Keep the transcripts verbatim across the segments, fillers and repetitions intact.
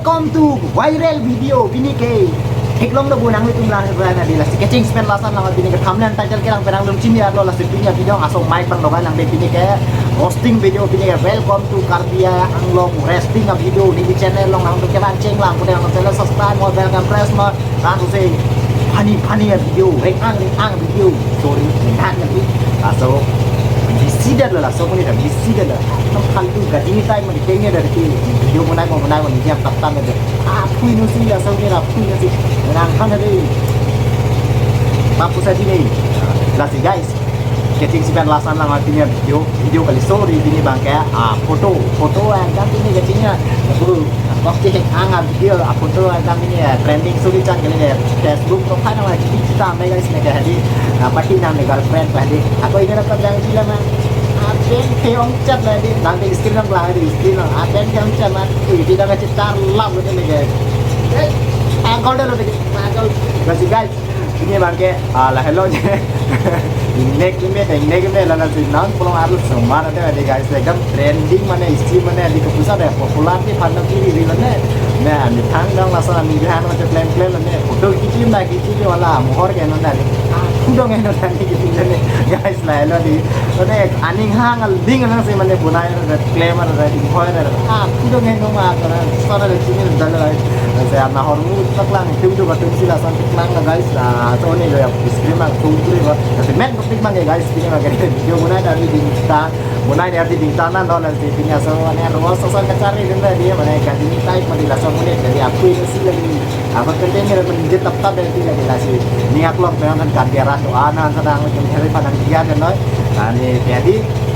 Welcome to viral video. Pini ke theklong do bu nanglitum lang, na di lasi kecheng pen lason lang, pini ke thumbnail title ke lang penang lum chini arlo, lasi pini video aso mic bang dogan lang de, pini ke roasting video, pini ke welcome to Karbi Anglong roasting a video di channel along, nangtum ke bang cheng lang, kemudian channel subscribe mo, bell kan press mo, laso si funny funny a video, reng-ang reng-ang video. Sorry, nang lagi. Laso busy det lo, laso amonit busy det lo. Tam phaltu gajini time ma kengnya dari video bonai mo, bonai mo, dia tap tap aja. Apui no si, laso amonit apui no si. Nang kan ada. Papu sa di ni. Lasi guys, kecheng pen lason lang artinya video, video kali, sorry, pini bang ke, ah, photo, photo yang kan pini kechengnya. Photo, waktu hek ang a video, a photo yang kan pini, eh, trending suri chan kali dei, Facebook profile nama kita me guys, me ke hadi, ah, pati nang me girlfriend pa hadi. Ako ini dapat yang sila ma. Aben ke ong chat la di, nang di screen nang la di screen nang. Aben ke ong chat ma. Ui, kita ke cetar lap gitu me ke. Eh, angkol dah lo dikit, angkol. Guys, guys. Pini bang ke, ah, lahelo je. Ingnek ingnek, ingnek ingnek, lana si non pulang arlo semar ada, ada guys, ekdom trending mane, isi mane, di kepusa ada popular di pandang kiri di mane. Nah, di tanggang masa ni di hana macam plan plan mane, photo kici na kici di wala mohor ke non dari. Ah, kudong ke non dari kici mane. Guys, lahelo di. Mane aning hang aling nang si mane bonai ada, claim ada, di mohor ada. Ah, kudong ke non ma ada, sana ada sini ada lagi. Saya nahor mu tak lang, tim tu batum sila san tak lang, guys. Ah, so ni lo ya, screen ma, tu tu ba. Kasi men Tik bang ke guys, pini bang ke video bonai dari di ta, bonai dari di ta na, no, lasi pini aso mane ruas aso kachari din la di, mane gajini type mane laso amonit dari apui si lagi. Apa penting ni menjadi tap tap dari di lagi lasi. Ni aklong pengen kan dia ras do ana sedang macam hari pandang dia dan noi. Ani jadi,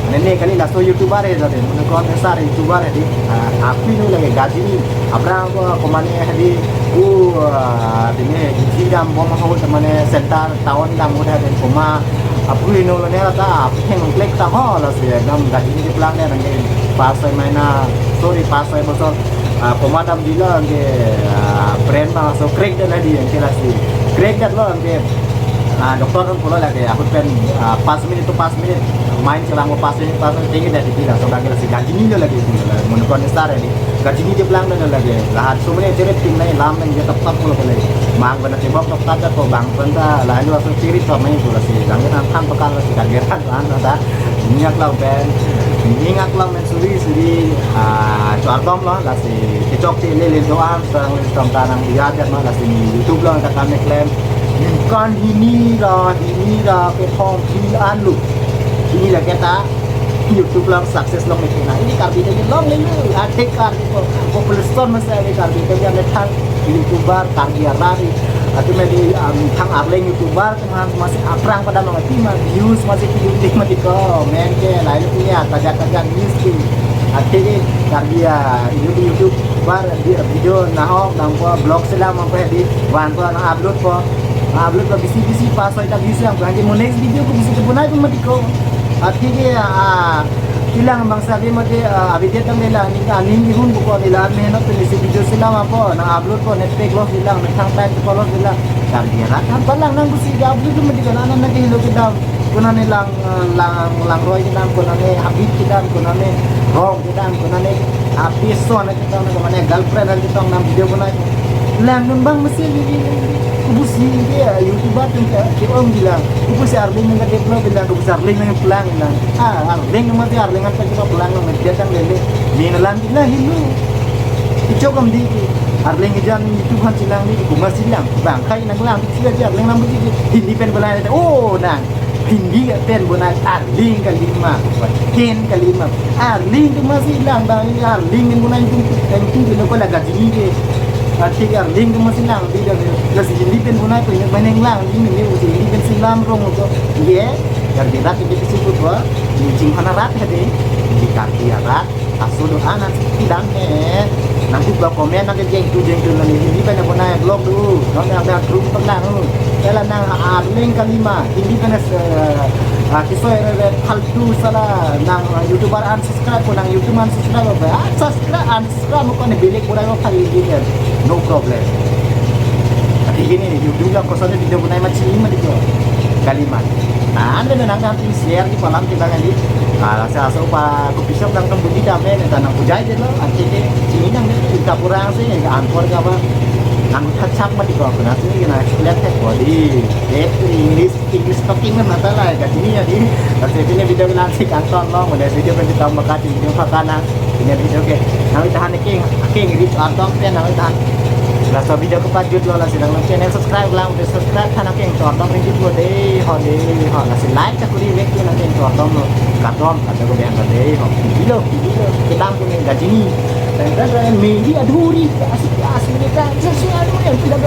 mane ni kali laso YouTuber ya jadi, mane kon besar YouTuber ya di. Ah, apui no lagi gajini. Abrang ko komane hadi, u, ah, pini isi dam bom ho, mane center town dam udah dan koma apui no lo ne ta, apui heng klek ta ho, lasi ekdom gajini keplang ne nang ke pas soi maina, sorry, pas soi bosor, ah, koma dam di lo ke, ah, brand ma so crack det la di ke lasi. Crack det lo ke, ah, doctor kan pulo lagi, ahut pen, ah, pas minit to pas minit, main kelang pas minit, pas minit, tinggi dari di laso lagi lasi gajini lo lagi, mane kon besar ya di. Gajini keplang dan lagi. Lahat sumene chere ting nai lam nang je tap tap pulo kali. Mang bana cebok tap tap ko bang penta lalu asal ciri tap main pulo si. Bang kan kan pekal si kan geran lan ada. Minyak lau ben. Minyak lau men suri suri, ah, cuar dom lo lasi kecok si lele doan sang lele tom tanang dia dia ma lasi ni YouTube lo kata kami klaim. Kan hini ra, hini ra ke thong hini anlu. Hini la kita YouTube lang success long itu na. Ini Karbi itu long lelu. Ada Karbi ko population masa ada Karbi itu yang tang YouTuber Karbi arari. Atau medi, um, tang arleng YouTuber teman masih aprang pada mengati ma views masih tinggi mati ko. Men ke lain punya taja-taja news tu. Ati ke Karbi ya YouTube, YouTuber di video nahok nang ko blog sila mampu di wan ko nang upload ko. Nang upload ko bisi bisi pas soi ta views yang bukan di mo next video ko bisi ke bonai ko mati ko. Ati ke, ah, ilang bangsa ke mati, ah, update tang lela ni ka ning di hun buko lela mehnat tu isi video sila mampu nang upload ko net pack loss ilang, nang tang time ko loss ilang. Karbi rat kan palang nang bisi ga upload tu mati ko nang nang ke hilo kedam. Konane lang, eh, lang, lang roi kedam, konane habit kedam, konane rong kedam, konane habit so na kedam, konane girlfriend kedam nang video bonai. Langdun bang masi lili. Kubusi ke, eh, YouTuber tu ke, ke ong bilang. Kubusi arleng nang develop bilang, kubusi arleng nang pelang bilang. Ah, arleng nang mati arleng apa kita pelang nang dia tang lele. Mina lang bilang hilo. Icok am di ke. Arleng ke jan YouTube han silang di, kuma silang. Bang kai nang lang, sila dia arleng nang bisi. Hindi pen bonai. Oh, nang. Hindi pen bonai arleng kalima, ken kalima. Arleng tu masi lang bang, arleng pen bonai tu, tu tu lo ko la gajini ke. Ati arleng tu masi lang di da. Lasi hindi pen bonai tu ini maning lang di ini, hindi pen silam rong ko. Ye, Karbi rat itu sih ko. Ini cing hana rat hade. Di Karbi rat. Aso do anan si pidang he. Nang kuba komen nang ke jeng tu jeng tu nang hindi pen bonai blog tu. Nang nang nang group tu nang. Ela nang arleng kalima. Hindi pen, eh, ah, kisoi re re phaltu sala nang, ah, YouTuber unsubscribe ko nang YouTube unsubscribe ba. Ah, subscribe unsubscribe mo ko ne bilik bonai mo kali hindi pen. No problem. Tapi gini, YouTube lang kosa video bonai ma chini ma di ko. Kalima. An de nang kan share di palam kita kan di. Kalau saya so pa kopi shop nang kan budi dame ne tanang pujai de lo. Anke ke sini nang di kapurang si ne anpor ka ba. Nang thachak mati ko na sini na explain thek ko di. English, English talking na mata la ka sini ya di. Kasi pini video ko lang si kangton lo, mo video ko di tam maka di video pakana. Pini video ke nang tahan ke ke reach out pen nang tahan. Laso video ko pajut lo, lasi nang channel subscribe lang, subscribe than ke to dong reach lo de ho de ho, lasi like ta kuri vek nang ke to dong lo. Kadom kado ko biang de ho. Kilo kilo kedam ko ne gajini. Dan dan meri adhuri, asik asik ne ka sesi anu yang tidak